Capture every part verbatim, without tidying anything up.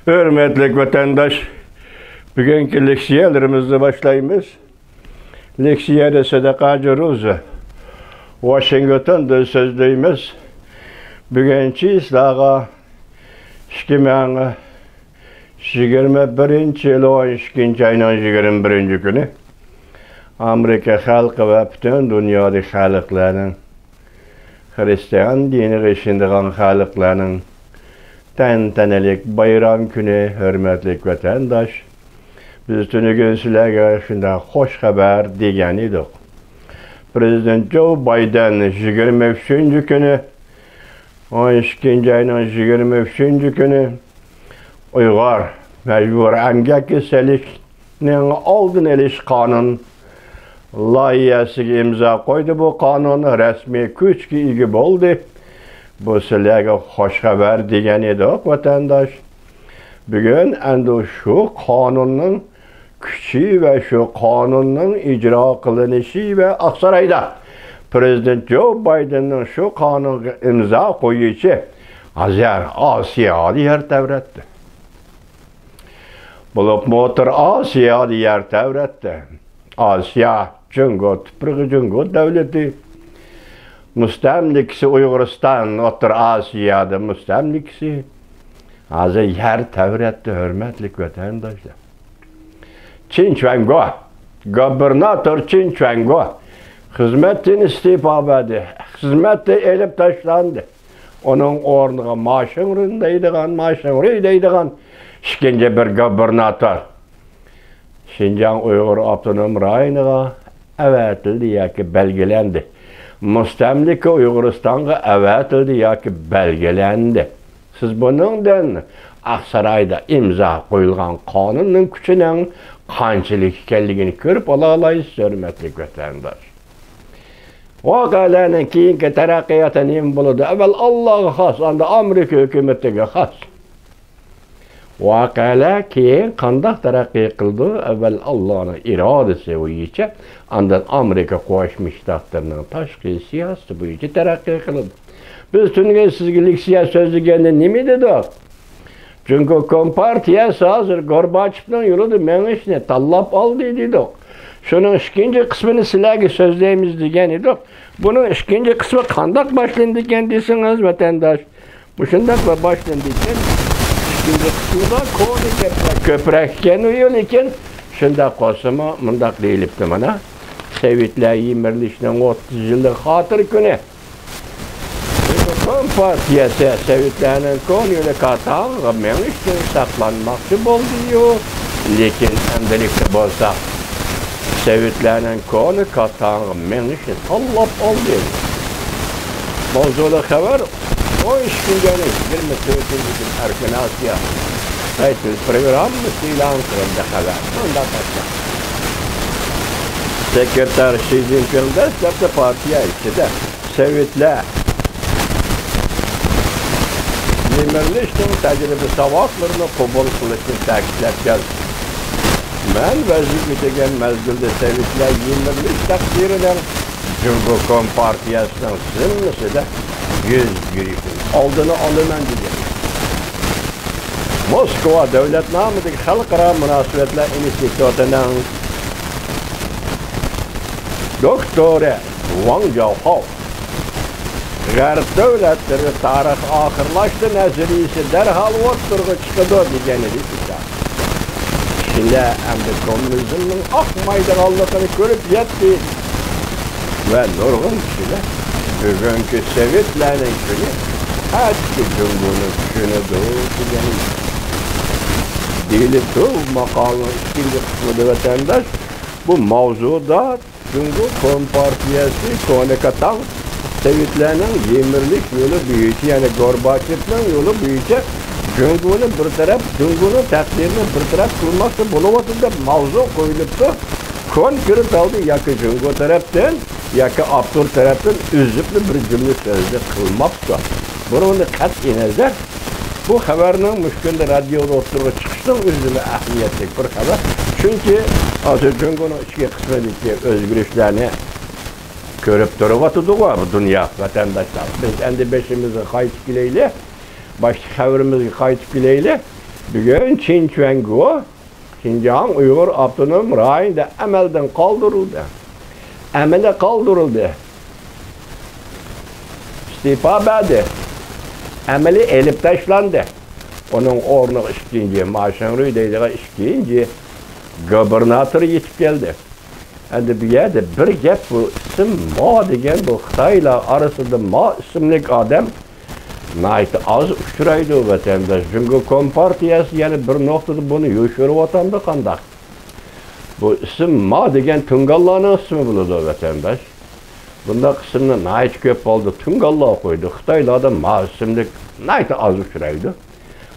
ھۆرمەتلىك ۋەتەنداش، بۈگۈنكى لېكسىيەلىرىمىزنى باشلايمىز. لېكسىيەدە سەدىقە جۇرۇزى، ۋاشىنگتوندىن سۆزلەيمىز. بۈگۈن چىسلاغا ئىككى مىڭ يىگىرمە بىرىنچى يىل ئون ئىككىنچى ئاينىڭ يىگىرمە بىرىنچى كۈنى ئامېرىكا خەلقى ۋە پۈتۈن دۇنيادىكى خەلقلەرنىڭ، خىرىستىيان دىنىغا ئىشىنىدىغان خەلقلەرنىڭ تەنتەنىلىك بايرام كۈنى، ھۆرمەتلىك ۋەتەنداش. بىز تۈنۈگۈن سىلەرگە شۇنداق خوش خەۋەر دېگەن ئىدۇق. پىرېزىدېنت جو بايدېن يىگىرمە ئۈچىنچى كۈنى، ئون ئىككىنچى ئاينىڭ يىگىرمە ئۈچىنچى كۈنى ئۇيغۇر مەجبۇرىي ئەمگەككە سېلىشنىڭ ئالدىنى ئېلىش قانۇن لايىھەسىگە ئىمزا قويدى. بۇ قانۇن رەسمىي كۈچكە ئىگە بولدى. بۇ سىلەرگە خوش خەۋەر دېگەن ئىدۇق، ۋەتەنداش. بۈگۈن ئەمدى شۇ قانۇننىڭ كۈچى ۋە شۇ قانۇننىڭ ئىجرا قىلىنىشى ۋە ئاقسارايدا پىرېزىدېنت جو بايدېننىڭ شۇ قانۇنغا ئىمزا قويۇشى ھازىر ئاسىيادا يەر تەۋرەتتى. بولۇپمۇ ئوتتۇرا ئاسىيادا يەر تەۋرەتتى. ئاسىيا، جۇڭگو تۇپرىقى، جۇڭگو دۆلىتى، مۇستەملىكىسى ئۇيغۇرىستان، ئوتتۇرا ئاسىيادا مۇستەملىكىسى. ھازىر يەر تەۋرەتتى، ھۆرمەتلىك ۋەتەنداشلار. چىن چۈەنگو، گۇبېرناتور چىن چۈەنگو خىزمەتتىن ئىستېپا بەردى. خىزمەتتىن ئېلىپ تاشلاندى. ئۇنىڭ ئورنىغا ما شىڭرۇن دەيدىغان، ما شىڭرۇي دەيدىغان ئىككىنچى بىر گۇبېرناتور شىنجاڭ ئۇيغۇر ئاپتونوم رايونىغا ئەۋەتىلدى ياكى بەلگىلەندى. مۇستەملىكە ئۇيغۇرىستانغا ئەۋەتىلدى ياكى بەلگىلەندى. سىز بۇنىڭدىن ئاقسارايدا ئىمزا قويۇلغان قانۇننىڭ كۈچىنىڭ قانچىلىك ئىكەنلىكىنى كۆرۈپ ئالالايسىز، ھۆرمەتلىك ۋەتەنداش. ۋەقەلەرنىڭ كېيىنكى تەرەققىياتى نېمە بولىدۇ؟ ئەۋۋەل ئاللاغا خاس، ئاندىن ئامېرىكا ھۆكۈمىتىگە خاس. ۋەقەلەر كېيىن قانداق تەرەققىي قىلىدۇ؟ ئەۋۋەل ئاللانىڭ ئىرادىسى بويىچە، ئاندىن ئامېرىكا قوشما شتاتلىرىنىڭ تاشقى سىياسىتى بويىچە تەرەققىي قىلىدۇ. بىز تۈنۈگۈن سىزگە لېكسىيە سۆزلىگەندە نېمە دېدۇق؟ جۇڭگو كومپارتىيەسى ھازىر گورباچېۋنىڭ يولىدا مېڭىشنى تاللاپ ئالدى دېدۇق. شۇنىڭ ئىككىنچى قىسمىنى سىلەرگە سۆزلەيمىز دېگەن ئىدۇق. بۇنىڭ ئىككىنچى قىسمى قانداق باشلىنىدىكەن دېسىڭىز، ۋەتەنداش، مۇشۇنداقلا باشلىنىدىكەن. ئىككىنچى قىسمىدا كونا گەپلەر كۆپرەك ئىكەن، لېكىن شۇنداق بولسىمۇ، مۇنداق دېيىلىپتۇ مانا. سوۋېتلار يىمىرىلىشىنىڭ ئوتتۇز يىللىق خاتىرە كۈنى. كومپارتىيەسى سوۋېتلارنىڭ كونا يولى كاتاڭغا مېڭىشتىن ساقلانماقچى بولدى-يۇ، لېكىن ئەمدىلىكتە بولسا سوۋېتلارنىڭ كونا كاتاڭغا مېڭىشنى تاللاپ ئالدى. ماۋزۇلۇق خەۋەر: ئون ئىككىنچى ئاينىڭ يىگىرمە تۆتىنچى كۈنى ئەركىن ئاسىيا تەيتىل پروگراممىسى ئېلان قىلىندى. خەۋەر شۇنداق باشلاندى. سېكرېتار شى جىنپىڭ دەسلەپتە پارتىيە ئىچىدە سوۋېتلار يىمىرىلىشنىڭ تەجرىبە ساۋاقلىرىنى قوبۇل قىلىشنى تەكىتلەپ كەلدى. مەن ۋەزىپە ئۆتىگەن مەزگىلدە سوۋېتلار يىمىرىلىش تەقدىرىنىڭ جۇڭگو كومپارتىيەسىنىڭ زىممىسىدە يۈز بېرىشنىڭ ئالدىنى ئالىمەن، دېگەن. موسكۋا دۆلەت نامىدىكى خەلقئارا مۇناسىۋەتلەر ئىنستىتۇتىنىڭ دوكتورى ۋاڭ جاۋخاۋ غەرب دۆلەتلىرى تارىخ ئاخىرلاشتى نەزەرىيىسى دەرھال ئوتتۇرىغا چىقىدۇ، دېگەن ئىدى. كىشىلەر ئەمدى كوممۇنىزمنىڭ ئاقمايدىغانلىقىنى كۆرۈپ يەتتى ۋە نۇرغۇن كىشىلەر بۈگۈنكى سوۋېتلارنىڭ كۈنى ئەتىكى جۇڭگونىڭ كۈنىدۇر، دېگەن ئىدى. دېيىلىپتۇ ماقالىنىڭ ئىككىنچى قىسمىدا، ۋەتەنداش. بۇ ماۋزۇدا جۇڭگو كومپارتىيەسى كونا كاتاڭ سوۋېتلارنىڭ يىمىرىلىش يولى بويىچە، يەنى گورباچېۋنىڭ يولى بويىچە جۇڭگونى بىر تەرەپ، جۇڭگونىڭ تەقدىرىنى بىر تەرەپ قىلماقچى بولۇۋاتىدۇ دەپ ماۋزۇ قويۇلۇپتۇ. كونكرېت ھالدا ياكى جۇڭگو تەرەپتىن، ياكى ئاپتور تەرەپتىن ئۈزۈپلا بىر جۈملە سۆزنى قىلماپتۇ. بۇنىڭدىن قەتئىينەزەر، بۇ خەۋەرنىڭ مۇشۇ كۈندە رادىيودا ئوتتۇرىغا چىقىشىنىڭ ئۆزىمۇ ئەھمىيەتلىك بىر خەۋەر. چۈنكى ھازىر جۇڭگونىڭ ئىچكى قىسمىدىكى ئۆزگىرىشلەرنى كۆرۈپ تۇرۇۋاتىدىغۇ بۇ دۇنيا ۋەتەنداشلار. بىز ئەمدى بېشىمىزغا قايتىپ كېلەيلى. باشتىكى خەۋىرىمىزگە قايتىپ كېلەيلى. بۈگۈن چىن چۈەنگو شىنجاڭ ئۇيغۇر ئاپتونوم رايونىدا ئەمەلدىن قالدۇرۇلدى. ئەمەلدىن قالدۇرۇلدى. ئىستېپا بەردى. ئەمەلدىن ئېلىپ تاشلاندى. ئۇنىڭ ئورنىغا ئىككىنچى، ما شېڭرۇي دەيدىغان ئىككىنچى گۇبېرناتور يېتىپ كەلدى. ئەمدى بۇ يەردە بىر گەپ، بۇ ئىسىم ما دېگەن، بۇ خىتايلار ئارىسىدا ما ئىسىملىك ئادەم ناھايىتى ئاز ئۇچرايدۇ، ۋەتەنداش. جۇڭگو كومپارتىيەسى يەنە بىر نۇقتىدا بۇنى يوشۇرۇۋاتامدۇ قانداق؟ بۇ ئىسىم ما دېگەن تۇڭگانلارنىڭ ئىسمى بولىدۇ، ۋەتەنداش. بۇنداق ئىسىمنى ناھايىتى كۆپ ھالدا تۇڭگانلار قويىدۇ. خىتايلاردا ما ئىسىملىك ناھايىتى ئاز ئۇچرايدۇ.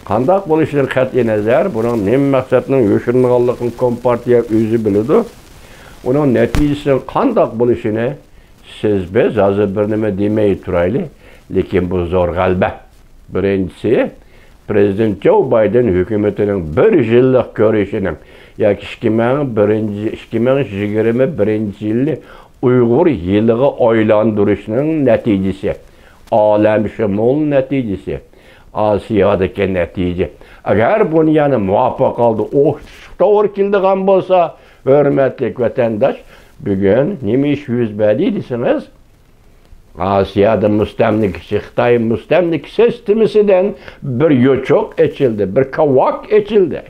قانداق بولۇشىدىن قەتئىينەزەر، بۇنىڭ نېمە مەقسەتنىڭ يوشۇرۇنغانلىقىنى كومپارتىيە ئۆزى بىلىدۇ. ئۇنىڭ نەتىجىسىنىڭ قانداق بولۇشىنى سىز، بىز ھازىر بىر نېمە دېمەي تۇرايلى، لېكىن بۇ زور غەلىبە. بىرىنچىسى، پرېزىدېنت جو بايدېن ھۆكۈمىتىنىڭ بىر يىللىق كۈرىشىنىڭ ياكى ئىككى مىڭ بىرىنچى، ئىككى مىڭ يىگىرمە بىرىنچى يىلنى ئۇيغۇر يىلىغا ئايلاندۇرۇشنىڭ نەتىجىسى، ئالەمشۇمۇل نەتىجىسى، ئاسىيادىكى نەتىجە. ئەگەر بۇنى يەنە مۇۋاپىق ھالدا ئوخشىتىشقا توغرا كېلىدىغان بولسا، ھۆرمەتلىك ۋەتەنداش، بۈگۈن نېمە ئىش يۈز بەردى دېسىڭىز، ئاسىيادا مۇستەملىكىچى خىتاي مۇستەملىكە سىستېمىسىدىن بىر يوچۇق ئېچىلدى، بىر كاۋاك ئېچىلدى.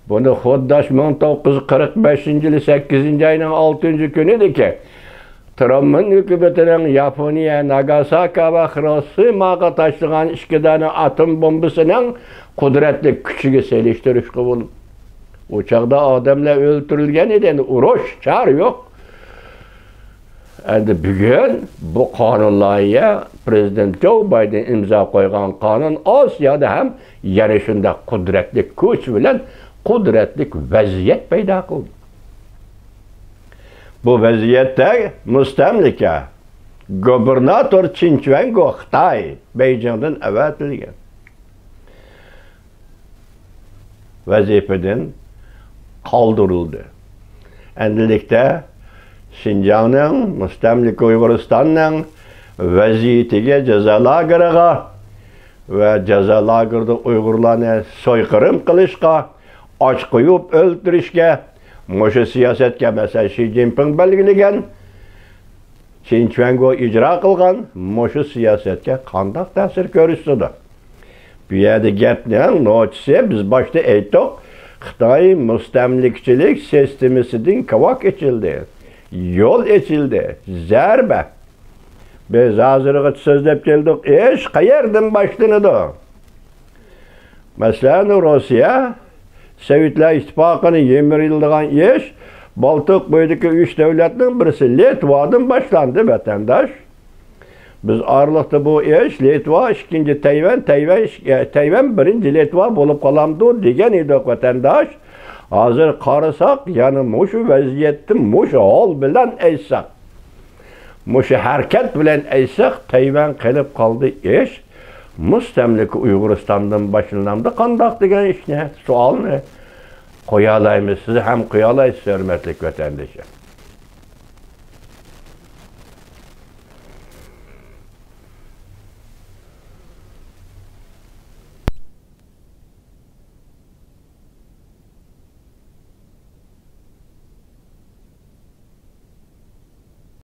بۇنى خۇددى مىڭ توققۇز يۈز قىرىق بەشىنچى يىلى سەككىزىنچى ئاينىڭ ئالتىنچى كۈنىدىكى ترامپ ھۆكۈمىتىنىڭ ياپونىيە ناگاساكا ۋە خىروشىماغا تاشلىغان ئىككى دانە ئاتوم بومبىسىنىڭ قۇدرەتلىك كۈچىگە سېلىشتۇرۇشقا بولىدۇ. ئۇ چاغدا ئادەملەر ئۆلتۈرۈلگەن ئىدى، ئەمدى ئۇرۇش، چارە يوق. ئەمدى بۈگۈن بۇ قانۇن لايىھە، پرېزىدېنت جو بايدېن ئىمزا قويغان قانۇن ئاسىيادا ھەم يەنە شۇنداق قۇدرەتلىك كۈچ بىلەن قۇدرەتلىك ۋەزىيەت پەيدا قىلدى. بۇ ۋەزىيەتتە مۇستەملىكە گۇبېرناتور چىن چۈەنگو خىتاي بېيجىڭدىن ئەۋەتىلگەن. ۋەزىپىدىن قالدۇرۇلدى. ئەمدىلىكتە شىنجاڭنىڭ، مۇستەملىكە ئۇيغۇرىستاننىڭ ۋەزىيىتىگە، جازا لاگېرىغا ۋە جازا لاگېرىدا ئۇيغۇرلارنى سويقىرىم قىلىشقا، ئاچ قويۇپ ئۆلتۈرۈشكە، مۇشۇ سىياسەتكە، مەسىلەن، شى جىنپىڭ بەلگىلىگەن، چىن چۈەنگو ئىجرا قىلغان مۇشۇ سىياسەتكە قانداق تەسىر كۆرسىتىدۇ؟ بۇ يەردە گەپنىڭ نوچىسى، بىز باشتا ئېيتتۇق، خىتاي مۇستەملىكىچىلىك سىستېمىسىدىن كاۋاك ئېچىلدى، يول ئېچىلدى، زەربە. بىز ھازىرغىچە سۆزلەپ كەلدۇق، ئىش قەيەردىن باشلىنىدۇ؟ مەسىلەن، روسىيە سوۋېتلار ئىتتىپاقىنى يىمىرىلىدىغان ئىش بالتىق بويىدىكى ئۈچ دۆلەتنىڭ بىرسى لىتۋادىن باشلاندى، ۋەتەنداش. بىز ئارىلىقتا بۇ ئىش لىتۋا، ئىككىنچى تەيۋەن، تەيۋەن، ئىك-، تەيۋەن بىرىنچى لىتۋا بولۇپ قالامدۇ دېگەن ئىدۇق، ۋەتەنداش. ھازىر قارىساق، يەنە مۇشۇ ۋەزىيەتتە، مۇشۇ ھال بىلەن ئېيتساق، مۇشۇ ھەرىكەت بىلەن ئېيتساق، تەيۋەن قېلىپ قالدى ئىش. مۇستەملىكە ئۇيغۇرىستاندىن باشلىنامدۇ قانداق دېگەن ئىشنى، سوئالنى قويالايمىز، سىز ھەم قويالايسىز، ھۆرمەتلىك ۋەتەندىشىم.